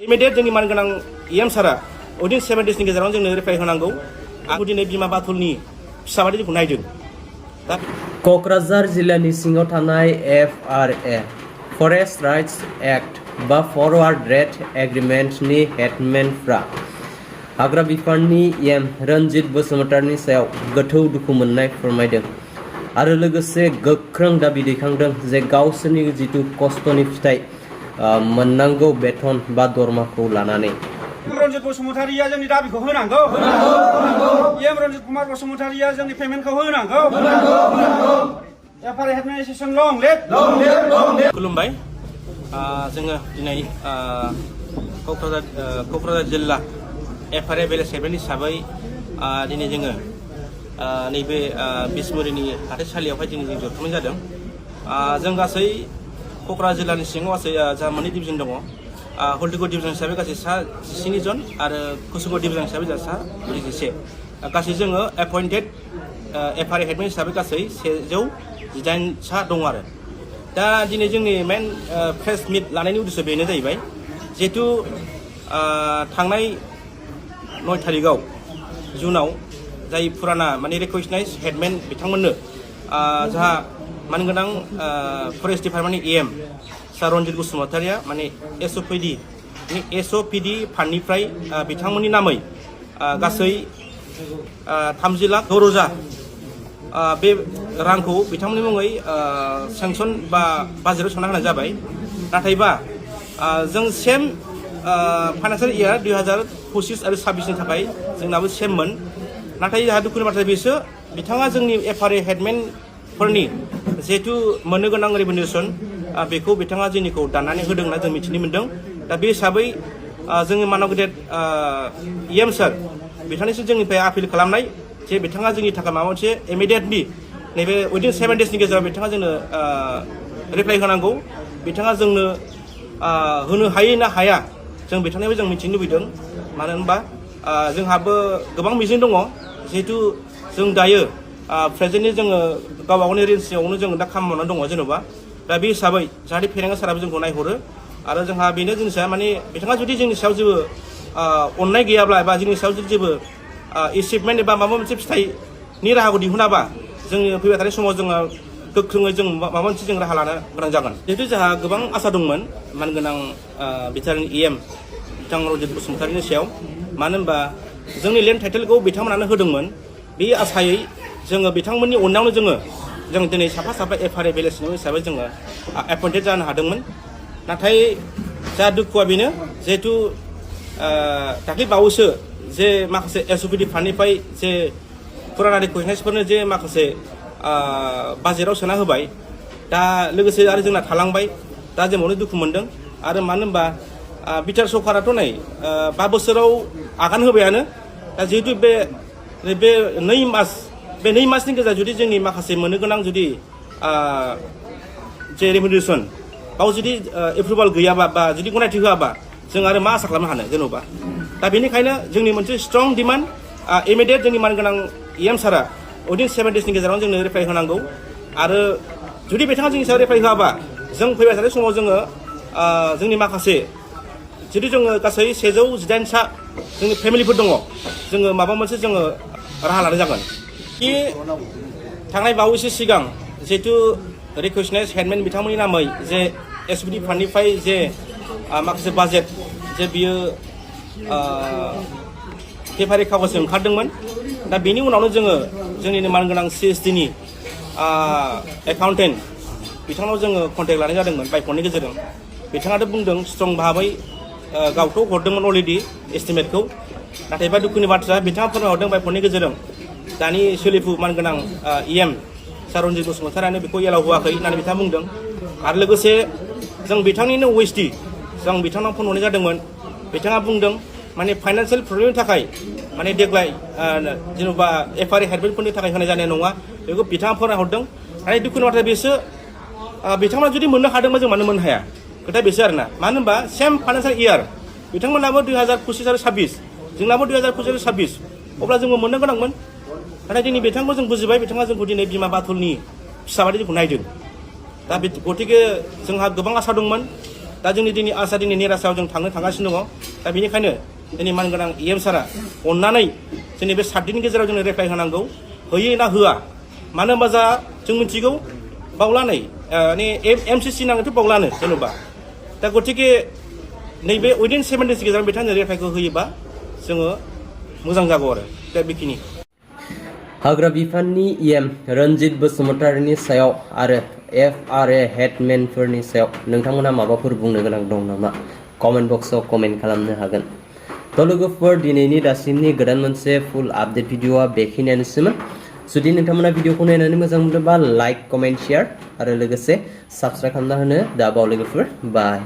Immediate जोंनि मानगोनां EM सारा उइदिन 7 days नि गेजेराव जोंनो रिप्लाइ होनांगौ। आं दिनै बिमा बाथुलनि फिसाबादि जोंखौ नायदों। दा क'क्राझार जिल्लानि सिङाव थानाय F.R.A फरेस्ट राइट्स एक्ट बा फरवार्ड रेट एग्रीमेन्टनि हेडमेनफ्रा हाग्रा बिफाननि EM रन्जित बसुमतारीनि सायाव गोथौ दुखु मोननाय फोरमायदों आरो लोगोसे गोख्रों दाबि दैखांदों जे गावसोरनि जिथु खस्थ'नि फिथाइ मोननांगौ बेथन बा दरमाखौ लानानै रन्जित बसुमतारीया जोंनि दाबिखौ होनांगौ EM रन्जित कुमार बसुमतारीया जोंनि पेमेन्टखौ होनांगौ F.R.A हेडमेनिस्ट्रेसन लं लिभ खुलुमबाय जोङो दिनै क'क्राझार जिल्ला F.R.A बेलेज हेडमेन हिसाबै दिनै जोङो नैबे बिसमुरिनि हाथाइसालियावहाय दिनै जों जथुमनाय जादों। जों गासै क'क्राझार जिल्लानि सिङाव गासै जा मोननै डिभिजन दङ। हल्दिगड़ डिभिजन हिसाबै गासै सा 17 जन आरो कुसुगड़ डिभिजन हिसाबै जा सा 11 गासै जोङो एपइन्टेड F.R.A हेडमेन हिसाबै गासै 118 सा दङ आरो दा दिनै जोंनि मेन प्रेस मिट लानायनि उद्देश्य बेनो जाहैबाय जिहेतु थांनाय 9 थारिखआव जुनाव जाय फुराना माने रिकगनाइज हेडमेन बिथांमोननो जाहा मानगोनां फरेस्ट डिपार्टमेन्टनि EM सार रन्जित बसुमतारीया माने SOPD फान्डनिफ्राय बिथांमोननि नामै गासै 30,06,000 बे रांखौ बिथांमोननि मुङै सेंसन बा बाजेटआव सोना होनाय जाबाय। नाथायबा जों सेम फाइनान्सियेल इयार 2025 आरो 26 नि थाखाय जोंनाबो सेममोन। नाथाय जोंहा दुखुनि बाथ्रा बेसो बिथाङा जोंनि F.R.A हेडमेनफोरनि जिहेतु मोननो गोनां रेभेनिउसन बेखौ बिथाङा जोंनिखौ दाननानै होदों होनना जों मिथिनो मोन्दों। दा बे हिसाबै जोङो मानव गेदेर EM सार बिथांनिसिम जोंनिफ्राय आपिल खालामनाय जे बिथाङा जोंनि थाखाय माबा मोनसे इमिडियेटलि नैबे उइदिन 7 days नि गेजेराव बिथाङा जोंनो रिप्लाइ होनांगौ। बिथाङा जोंनो होनो हायो ना हाया जों बिथांनिफ्राय जों मिथिनो लुबैदों। मानो होनबा जोंहाबो गोबां मिजिं दङ जिहेतु जों दायो प्रेजेन्टलि जोङो गावबा गावनि रेन्जआवनो जों दा खामानि मावनानै दङ जेन'बा दा बे हिसाबै जाहाथे फेरेंगा साराबो जोंखौ नायहरो आरो जोंहा बेनो जिनिसा माने बिथाङा जुदि जोंनि सायाव जेबो अननाय गैयाब्ला एबा जोंनि सायाव जुदि जेबो एचिभमेन्ट एबा माबा मोनसे फिथाइनि राहाखौ दिहुनाबा जोंनि फैबाय थानाय समाव जोङो गोख्रोङै जों माबा मोनसे जों राहा लानो गोनां जागोन। जिहेतु जोंहा गोबां आसा दंमोन मानगोनां बिटिआरनि EM बिथां रन्जित बसुमतारीनि सायाव। मानो होनबा जोंनि लेन्ड टाइटेलखौ बिथांमोनानो होदोंमोन। बे आसायै जोङो बिथांमोननि अननायावनो जों दिनै साफा F.R.A बेलेज हिसाबै जोङो एपइन्टेड जानो हादोंमोन। नाथाय जा दुखुआ बेनो जिहेतु दाख्लै बावैसो जे माखासे SOPD फान्डनिफ्राय जे फुराना रिकगनाइजफोरनो जे माखासे बाजेटआव सोना होबाय दा लोगोसे आरो जोंना थालांबाय दा जों बावनो दुखु मोनदों। आरो मानो होनबा बिटिआर सरकाराथ' नै 5 बोसोराव आगान होबायानो दा जिहेतु बे 2 मासनि गेजेराव जुदि जोंनि माखासे मोननो गोनां जुदि जे रेभेनिउसन बाव जुदि एप्रुभाल गैयाबा बा जुदि गनायथि होआबा जों आरो मा आसा खालामनो हानो जेन'बा। दा बेनिखायनो जोंनि मोनसे स्ट्रं डिमान्ड इमिडियेट जोंनि मानगोनां EM सारा उइदिन 7 days नि गेजेराव जोंनो रिप्लाइ होनांगौ। आरो जुदि बिथाङा जोंनि सायाव रिप्लाइ होआबा जों फैबाय थानाय समाव जोङो जोंनि माखासे जुदि जोङो गासै 118 सा जोंनि फेमिलिफोर दङ जोङो माबा मोनसे जोङो राहा लानाय जागोन। थांनाय बावैसो सिगां जिहेतु रिकगनाइज हेडमेन बिथांमोननि नामै जे SOPD फान्डनिफ्राय जे माखासे बाजेट जे बियो पेपारि कागजजों ओंखारदोंमोन। दा बेनि उनावनो जोङो जोंनिनो मानगोनां CSD नि एकाउन्टेन्ट बिथांनाव जोङो कन्टेक्ट लानाय जादोंमोन बाय फननि गेजेरजों। बिथाङाथ' बुंदों स्ट्रं भाबै गावथ' हरदोंमोन अलरेडि एस्टिमेटखौ। नाथायबा दुखुनि बाथ्रा बिथाङा फोरमायहरदों बाय फननि गेजेरजों दानि सोलिफु मानगोनां EM सार रन्जित बसुमतारीयानो बेखौ एलाव होआखै होननानै बिथाङा बुंदों। आरो लोगोसे जों बिथांनिनो OSD जों बिथांनाव फन हरनाय जादोंमोन। बिथाङा बुंदों माने फाइनान्सियेल प्रब्लेमनि थाखाय माने देग्लाय जेन'बा F.R.A हेडमेनफोरनि थाखाय होनाय जानाय नङा बेखौ बिथाङा फोरमायहरदों। आरो दुखुनि बाथ्रा बेसो बिथांमोना जुदि मोननो हादोंबा जों मानो मोननो हाया खोथाया बेसो आरोना। मानो होनबा सेम फाइनान्सियेल इयार बिथांमोनाबो 2025 आरो 26 जोंनाबो 2025 आरो 26 अब्ला जोंबो मोननो गोनांमोन। नाथाय दिनै बिथांखौ जों बुजिबाय बिथाङा जोंखौ दिनै बिमा बाथुलनि फिसाबादि जोंखौ नायदों। दा गतिके जोंहा गोबां आसा दंमोन दा जोंनि दिनै आसा दिनै निराशायाव जों थांगासिनो दङ दा बेनिखायनो दिनै मानगोनां EM सारा अननानै जोंनि बे 7 दिननि गेजेराव जोंनो रेप्लाय होनांगौ होयो ना होआ मानो होनबा जा जों मिथिगौ बावलानै माने MCC नांगौथ' बावलानो जेन'बा दा गतिके नैबे उइदिन 7 डेजनि गेजेराव बिथांनो रेप्लायखौ होयोबा जोङो मोजां जागौ आरो दा बेखिनि हाग्रा बिफाननि EM रन्जित बसुमतारिनि सायाव आरो F.R.A हेडमेनफोरनि सायाव नोंथांमोना माबाफोर बुंनो गोनां दं नामा कमेन्ट बक्सआव कमेन्ट खालामनो हागोन थ' लोगोफोर दिनैनि दासिमनि गोदान मोनसे फुल आपडेट भिडिअआ बेखिनियानोसैमोन जुदि नोंथांमोना भिडिअखौ नायनानै मोजां मोनदोंबा लाइक कमेन्ट शेयार आरो लोगोसे साबस्क्राइब खालामना होनो दाबाव लोगोफोर बाय